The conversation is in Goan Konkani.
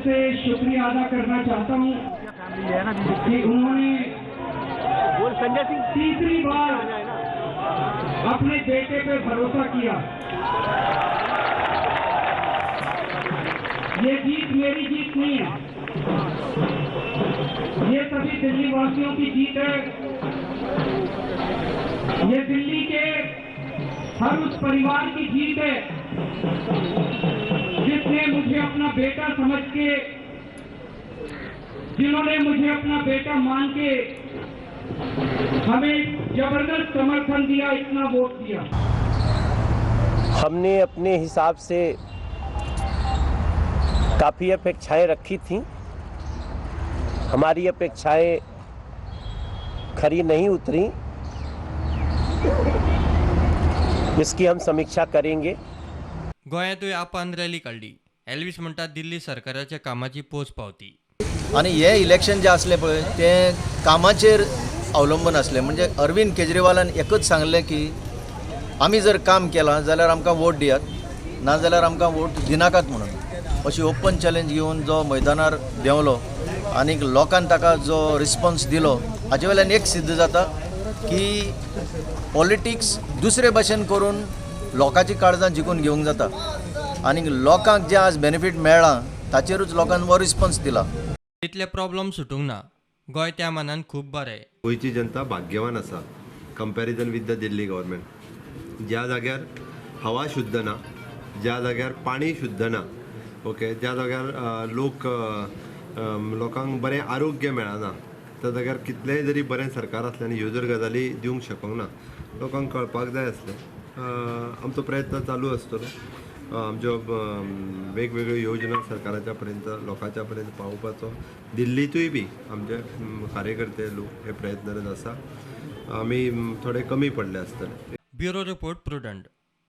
से शुक्रिया अदा करना चाहता हूं कि उन्होंने तीसरी बार अपने बेटे पे भरोसा किया। ये जीत मेरी जीत नहीं है, ये सभी दिल्ली वासियों की जीत है। ये दिल्ली के हर उस परिवार की जीत है जिसने मुझे अपना बेटा समझ के, जिन्होंने मुझे अपना बेटा मान के हमें जबरदस्त समर्थन दिया, इतना वोट दिया। हमने अपने हिसाब से काफ़ी अपेक्षाएं रखी थी, हमारी अपेक्षाएं खरी नहीं उतरी, इसकी हम समीक्षा करेंगे। गोंयांतूय आपान रॅली काडली। एल्वीस म्हणटा दिल्ली सरकाराच्या कामाची पोच पावती। आनी हे इलेक्शन जे आसलें पळय तें कामाचेर अवलंबून आसलें। म्हणजे अरविंद केजरीवालान एकच सांगलें की आमी जर काम केलां जाल्यार आमकां वोट दियात, ना जाल्यार आमकां वोट दिनाकात म्हणून। अशी ओपन चॅलेंज घेवन जो मैदानार देंवलो आनी लोकान ताका जो रिस्पॉन्स दिलो हाचे वयल्यान एक सिद्ध जाता की पॉलिटिक्स दुसरे भाशेन करून लोकांची काळजां जिखून घेवंक जाता आनी लोकांक जें आज बेनिफीट मेळ्ळां ताचेरूच लोकान हो रिस्पॉन्स दिला। तितले प्रॉब्लम सुटूंक ना, गोंय त्या मानान खूब बरें। गोंयची जनता भाग्यवान आसा comparison with the Delhi government. ज्या जाग्यार हवा शुद्ध ना, ज्या जाग्यार पाणी शुद्ध ना, ओके, ज्या जाग्यार लोक लोकांक बरें आरोग्य मेळना, त्या जाग्यार कितलेंय जरी बरें सरकार आसलें आनी ह्यो जर गजाली दिवंक शकूंक ना, लोकांक कळपाक जाय आसलें। आमचो प्रयत्न चालू आसतलो, आमच्यो वेगवेगळ्यो योजना सरकाराच्या पर्यंत लोकांच्या पर्यंत पावोवपाचो। दिल्लींतूय बी आमचे कार्यकर्ते लोक हे प्रयत्नरत आसा, आमी थोडे कमी पडले आसतले। Bureau report, Prudent.